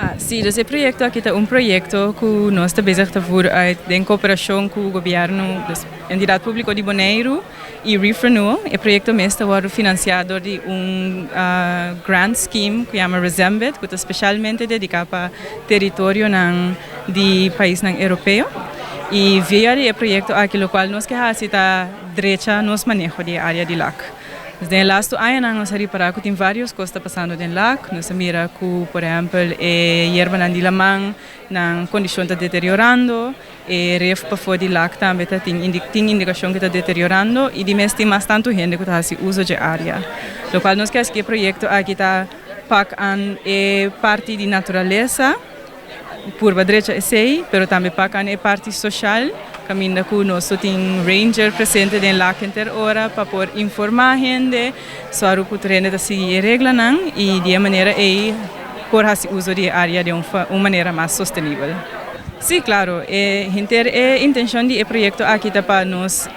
Ah, sí, dus e proyekto aki ta un proyekto ku nos ta bezig ta voer uit den kooperashon ku gobièrnu, dus Entidat Públiko di Boneiru i Reef Renewal. E proyekto mes ta wòrdu finansiá dor di un grant scheme ku yama Resembit, ku ta spesialmente dediká pa teritorionan di paisnan europeo. I via di e proyekto aki lokual nos ke hasi ta drecha nos maneho di e área di Lac. Den e lastu añanan nos a ripará ku tin vários kos ta pasando den Lac. Nos a mira ku por ehèmpel e yerbanan di laman nan kondishon ta deteriorando, e ref pafó di Lac tambe ta tin tin indikashon ku ta deteriorando i di mes tin mas tantu hende ku ta hasi uso dje área. Lokual nos ke hasi ku e proyekto aki ta pak an e parti di naturalesa, Purba drecha esey, pero tambe pa kan e parti social, caminda cu nos lo tin ranger presente den Lac henter ora pa por informa hende, soru cu tur hende ta sigui e reglanan y di e manera ey por haci uso di e area den un manera mas sostenibel. Sí, claro, e henter e intencion di e proyecto aki ta pa nos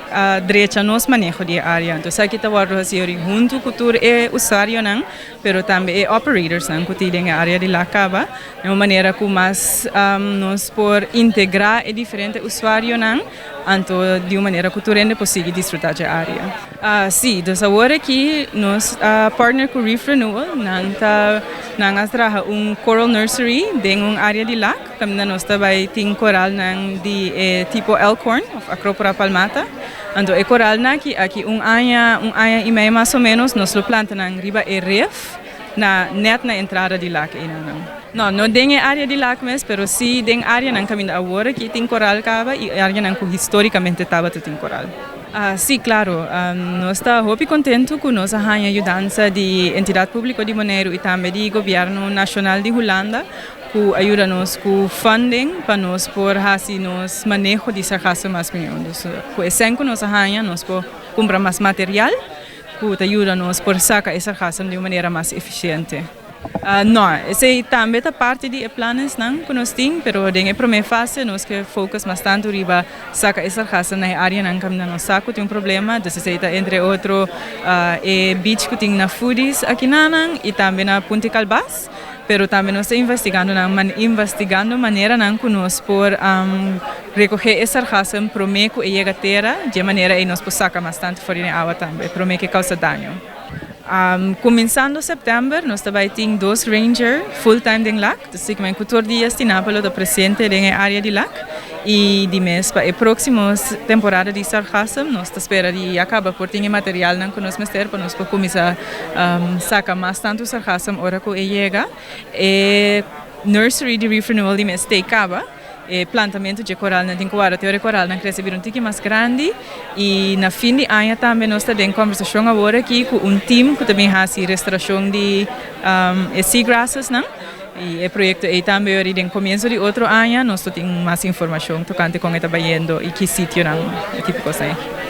drecha nos maneho di e area. Entonces esaki ta wordo haci ori hunto cu tur e usuarionan, pero tambe e operatorsnan cu tin den e area di Lac caba. Den un manera ku mas nos por integrá e diferente usuarionan, anto di un manera ku tur hende por sigui disfrutá dje área. Sí, dus awor aki nos a partner ku Reef Renewal, nan ta nan a traha un coral nursery den un área di Lac, kaminda nos ta bai tin koralnan di e tipo elkhorn òf Acropora palmata. Anto e koralnan aki, aki un aña, un aña i mei mas o ménos nos lo planta nan riba e ref. Na net na entrada di Lac einanan. No, no den e area di Lac mes, pero si den areanan caminda awor aki tin coral caba y areanan cu historicamente tabata tin coral. Si, claro. Nos ta hopi contento cu nos a haña yudansa di Entidad Publico di Boneiru y tambe di Gobierno Nacional di Hulanda cu a yuda nos cu funding pa nos por haci nos maneho di sargazo mas mihor. Dus cu e cen cu nos a haña nos por cumpra mas material. Ku ta yuda nos por saka e sargasem di un manera mas efisiente. No, esei tambe ta parti di e planesnan ku nos tin, pero den e promé fase nos ke focus mas tantu riba saka e sargasem na e áreanan kaminda nos sa ku tin un problema. Dus esei ta entre otro e beach ku tin na Foodies akinanan i tambe na Punta Kalbas. Pero tambe nos ta investigando nan investigando maneranan ku nos por rekohé e sargassum promé ku e yega tera, dje manera ei nos por saka mas tantu for di den awa tambe promé ku e kousa daño. Kuminsando sèptèmber nos ta bai tin dos ranger full time den Lac, dus sikimen ku tur dia Stinapa lo ta presente den e área di Lac i di mes pa e próksimo temporada di sargassum nos ta spera di ya kaba por tin e materialnan ku nos mester pa nos por kuminsá Saka mas tantu sargassum ora ku e yega. E nursery di Reef Renewal di mes tei kaba. E plantamentu dje koralnan tin ku warda te ora e koralnan krese bira un tiki mas grandi. I na fin di aña tambe nos ta den kombersashon awor aki ku un tim ku ta bin hasi restorashon di e seagrassesnan. I e proyekto ei tambe ora den komienso di otro aña nos lo tin mas informashon tokante kon e ta bayendo i ki sitionan e tipo kosnan ei.